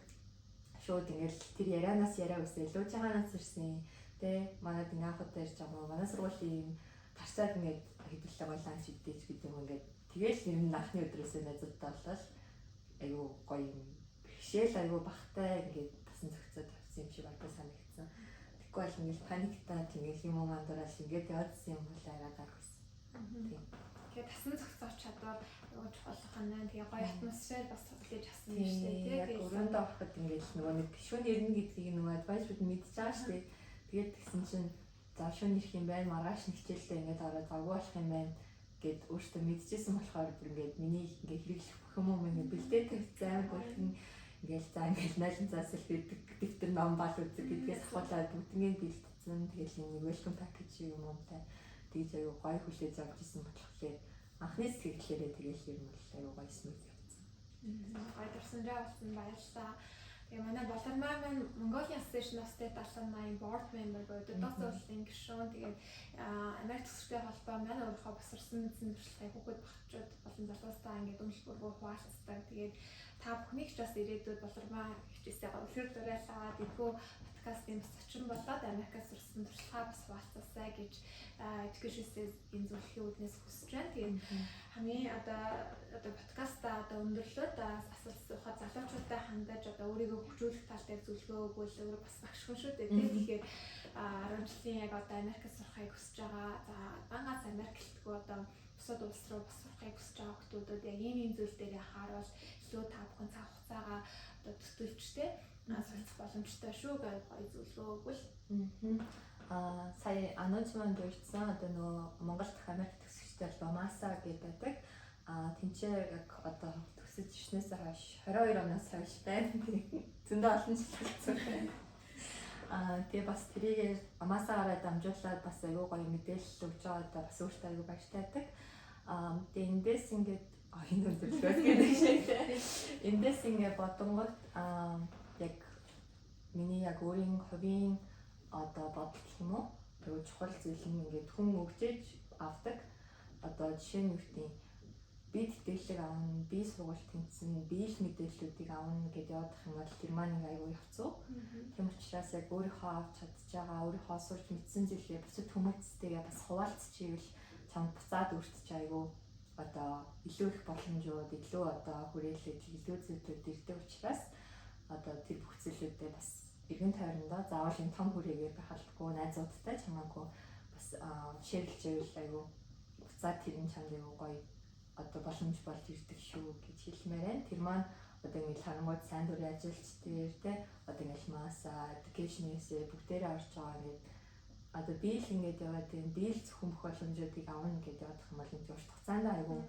Speaker 2: шууд ингээд тэр ярианаас яриа үсээ луужагаанаас ирсэн тэ манад ингээ анх удаа ирж байгаа юм, манай сургуулийн ийм тарчаад ингээд хэдүүлээ гоё ланч идэж гэдэг юм, ингээд тэгэл ер нь анхны өдрөөсөө найзуудтай болол айгу гоё юм бэрхшээл айгу багтай ингээд тасан зохицоод тавьсан юм шиг надад санагдсан. Тэгэхгүй бол ингээд panic таад ингээд юм уу мандураал ингээд яваадсан юм бол арай гайх байсан. Тийм.
Speaker 1: Тэгэхээр тасан зохицох чадвар айгу чухал байна. Тэгээ гоё атмосфер бас хүлээж авсан юм шүү дээ.
Speaker 2: Яг өрөөндөө ороход ингээд нөгөө нэг шөнө ирнэ гэдгийг нөгөө advisor-ууд мэдчихэж байгаа шүү дээ. Тэгээд тэгсэн чинь за шөнө ирэх юм байна, маргааш нь хичээлдээ ингээд ороод завгүй болох юм байна гэд өөртөө мэдчихсэн болохоор бүр ингээд миний ингээд хэрэглэх бүх юм юм ингээд бэлдээ тавьсан, амар гойхон ингээл за ингээл нойлон заасал гэдэг дэвтэр, ном, бал үзэг гэдгээс ахуулаад бүгднийг бэлдсэн. Тэгэл нэг welcome package юм уумтай тэгж аюу гоё хүлээж авч исэн болохоор анхны сэтгэлээрээ тэгэл ер нь бол аюу гоё smooth явцсан.
Speaker 1: Гоё дурсамжаа болсон, баярлалаа. Тэгээ манай Болормаа маань Mongolian Association of State Alumni board member буюу удирдах зөвлөлийн гишүүн. Тэгээд Америк төгсөлтэй холбоо манай өөрийнхөө босорсон мэдсэн туршлагыг хүүхэд багчууд болон залуустаа ингээд үнэл бүргөө хуваалцдаг. Тэгээд та бүхнийг ч бас ирээдүйд Болормаа хичээсээ үлгэр дуурайлаад энэхүү подкастын бас зочин болоод Америкаас сурсан туршлагаа бас хуваалцаасай гэж Education-ийн зөвлөхийн үүднээс хүсэж байна. Тэгээд хамгийн одоо подкаста одоо өндөрлөөд асуулт асуухад залуучуудаа хандаж одоо өөрийгөө хөгжүүлэх тал дээр зөвлөгөө өгвөл, өөрөө бас багш хүн шүү дээ. Тэгэхээр 10 жилийн яг одоо Америкаас сурахыг хүсэж байгаа. За дангаас Америк гэлтгүй одоо бусад улс руу бас сурахыг хүсэж байгаа хүмүүстүүдэд яг ийм ийм зүйл дээр анхаарал илүү та бүхэн цаг хугацаагаа одоо төтөлжтэй суралцах боломжтой шүү гэж гоё зөвлөгөө өгвөл.
Speaker 2: Аа, сая announcement дурдсан одоо нөгөө Монгол дахь Америк төгсөгчтэй холбоо МАСА гэдэг байдаг. Аа, тэнцээ яг одоо төгсөж ирснээс хойш 22 оноос хойш байна. Зөндөө олон жил болсон байна. Аа, тэгээ бас тэрийг МАСА-гаараа дамжуулаад бас аюу гоё мэдээлэл өгч байгаадаа бас өөртөө аюу баяртай байдаг. Аа, тэгээ эндээс ингээд энэ өндөрлөгөөс гэдэг шиг. Эндээс ингээд бодонгот аа яг миний яг өөрийн хувийн одоо бодол гэх юм уу? Тэгээ чухал зүйл нь ингээд хүн өгчээж авдаг. Одоо жишээ нь юу гэдэг, би тэтгэлэг авна, би сургууль тэнцэн, би л мэдээллүүдийг авна гэдээ явах юм бол тэр маань ингээ аягүй явцуу. Тийм учраас яг өөрийнхөө авч чадж байгаа, өөрийнхөө сурч мэдсэн зүйлээ бусад хүмүүстэйгээ бас хуваалцчихвэл чамд буцаад өөрт чи аягүй одоо илүү их боломжууд, илүү одоо хүрээлэл, илүү зүйлүүд ирдэг учраас одоо тэр бүх зүйлүүдээ бас эргэн тойрондоо заавал юм том хүрээгээр байх албагүй, найзуудтай ч хамаагүй бас share лж байвал аягүй буцаад тэр нь чамд аягүй гоё одоо боломж болж ирдэг шүү гэж хэлмээр байна. Тэр маань одоо ингэ харангуйд сайн дурын ажилч дээр те одоо ингэ МАСА, Education USA бүгдээрээ орж байгаа. Ингээд одоо би л ингээд яваад байна. Би л зөвхөн бүх боломжуудыг авна гэдээ явах юм бол энэ урт хугацаанд айгүй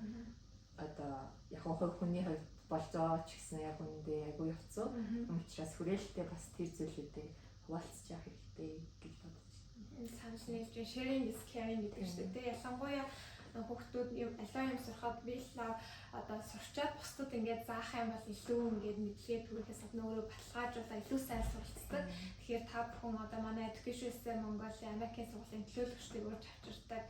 Speaker 2: одоо яг хувь хүний хувьд болж байгаа ч гэсэн яг үүндээ айгүй явцсан. Учраас хүрээлэлтэй бас тэр зүйлүүдийг хуваалцж явах хэрэгтэй гэж бодож
Speaker 1: байна. Санал нийлж, sharing is caring гэдэг шүү дээ. Ялангуяа хүүхдүүд юм аливаа юм сурахад би л одоо сурчаад бусдад ингээд заах юм бол илүү ингээд мэдлэгээ түргэхээс гадна өөрөө баталгаажуулаа илүү сайн суралцдаг. Тэгэхээр та бүхэн одоо манай Education USA Mongolia Америкийн сургуулийн төлөөлөгчдийг урьж авчирдаг,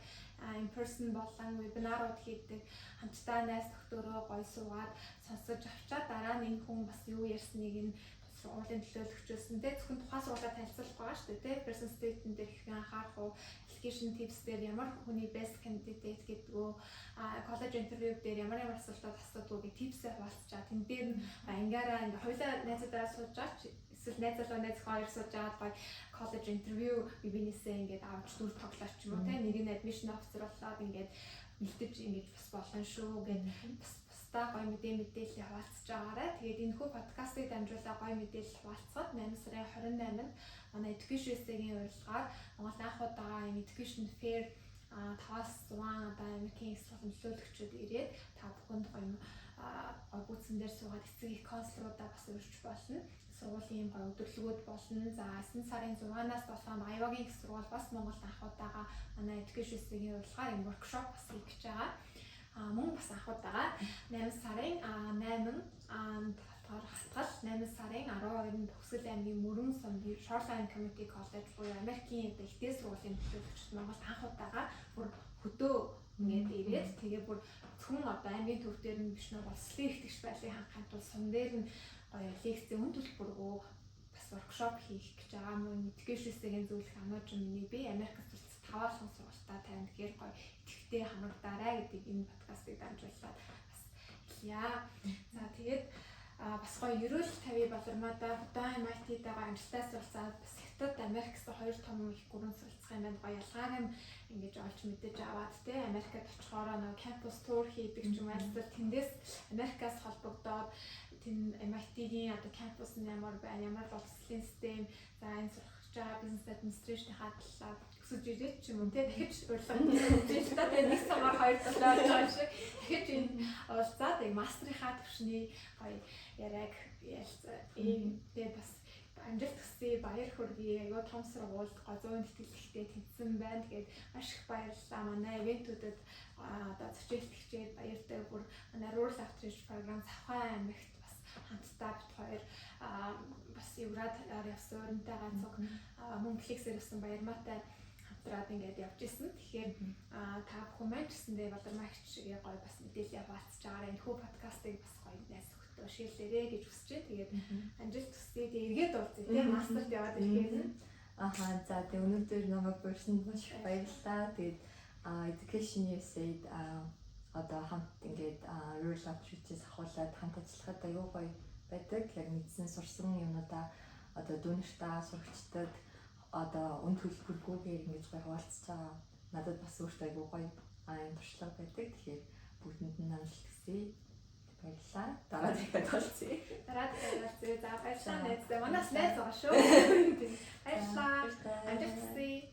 Speaker 1: in person болон вебинарууд хийдэг. Хамтдаа найз нөхдөөрөө гоё суугаад сонсож авчаад дараа нь энэ хүн бас юу ярьсныг нь сургуулийн төлөөлөгчөөс нь те зөвхөн тухайн сургуулиа танилцуулах байгаа шүү дээ те personal statement дээр хэрхэн анхаарах уу, application tips дээр ямар хүний best candidate гэдгүү, college interview дээр ямар ямар асуултууд асуудаг гэх tips-ээ хуваалцаж байгаа. Тэн дээр нь ангиараа ингээ хоёлаа найзуудаараа сууж байгаа ч эсвэл найз залуу, найз хоёр сууж байгаа гоё college interview бие биенээсээ ингээд авч дүр тоглооч юм уу те нэг нь admission officer болоод ингээд бэлдэж ингэж бас болно шүү гэд бас хамтдаа гоё мэдээлэл хуваалцаж байгаарай. Тэгээд энэхүү подкастыг дамжуулаад гоё мэдээлэл хуваалцахад 8 сарын 28-нд манай Education USA-гийн урилгаар Монгол анх удаага юм Education Fair 5-аас 6 одоо Америкийн их сургуулийн нөлөөлөгчид ирээд та бүхэнд гоё гой бүүцэн дээр суугаад эцэг их counselor уудаа бас урьж болно. Сургуулийн гоё өдөрлөгүүд болно. За, 9 сарын 6-наас 7-нд Iowa-гийн их сургууль бас Монгол анх удаага манай Education USA-гийн урилгаар юм workshop бас хийх гэж байгаа. Мөн бас анх удаага 8 сарын 8 болохоор хатгал 8 сарын 12-нд Төгсгөл аймгийн Мөрөн сумын Shoreline Community College буюу Америкийн одоо их дээд сургуулийн төлөөлөгчид Монгол анх удаага бүр хөдөө ингээд ирээд, тэгээ бүр зөвхөн одоо аймгийн төв дээр нь биш, нөө боловсролын их тэгш байдлыг хангахын тулд сум дээр нь гоё лекцийн үн төлбөргүй бас workshop хийх гэж байгаа. Мөн Education зөвлөх амуучин миний би Америкт суралцах таваалхан сургалтаа тавина. Тэгэхээр гоё идэвхтэй хамрагдаарай гэдгийг энэ подкастыг дамжуулаад бас хэлье. За, тэгээд бас гоё ерөөл тавья Болормоодоо Хөдөө MIT-тэйгээ амжилттай суралцаад, бас Хятад, Америк гэсэн хоёр том их гүрэн суралцах юм байна. Гоё ялгааг нь ингэж олж мэдэж аваад, те, Америкт очихоороо нөгөө campus tour хийдэг ч юм уу, эсвэл тэндээс Америкаас холбогдоод тэн MIT-гийн одоо campus нь ямар байна, ямар боловсролын систем, за энэ сурах гэж байгаа business administration-ийнхаа талаар өсөж ирээд ч юм уу, те, дахиж урилга хийж л та, тэгээ нэг сумаар хоёр долоо гэж байгаа шиг дахиж энэ уулзаад яг master-ынхаа төвшний гоё яриаг ярилцаа. Ийм тэгээ бас амжилт хүсье, баяр хүргэе. Айгуу том сургуульд гоо зуун тэтгэлэгтэй тэнцсэн байна. Тэгээд маш их баярлалаа. Манай event үүдэд одоо зочилтгчээд баяртай, бүр манай Rural Outreach program Завхай аймагт бас хамтдаа бид хоёр бас UGRAD явсан урантайгаа цуг мөн Flix-ээр явсан Баярмаатай хамтраад ингээд явж исэн. Тэгэхээр та бүхэн маань ч гэсэндээ Болормагч шиг гоё бас мэдээлэл хуваалцаж байгаараа, энэ хүү подкастыг бас гоё найз нөхөдөө share лээрэй гэж хүсэж байна. Тэгээд амжилт хүсье. Тэгээд эргээд уулзъя, тийм, master т яваад ирэхээр нь.
Speaker 2: Аха, за, тэгээд өнөөдөр намайг урьсанд маш их баярлалаа. Тэгээд Education USA одоо хамт ингээд Rural Outreach-ээс ахуулаад хамт ажиллахад аюу гоё байдаг. Яг мэдсэн сурсан юмнуудаа одоо дүүнэртаа сурагчдад одоо үн төлбөргүйгээр ингэж гоё хуваалцаж байгаа. Надад бас өөртөө аюу гоё юм туршлага байдаг. Тэгэхээр бүгдэнд нь амжилт хүсье. Баярлалаа. Дараа дахиад уулзъя.
Speaker 1: Дараа дахиад уулзъя. За, баярлалаа найз. Манаас найз байгаа шүү. Баярлалаа. Амжилт хүсье.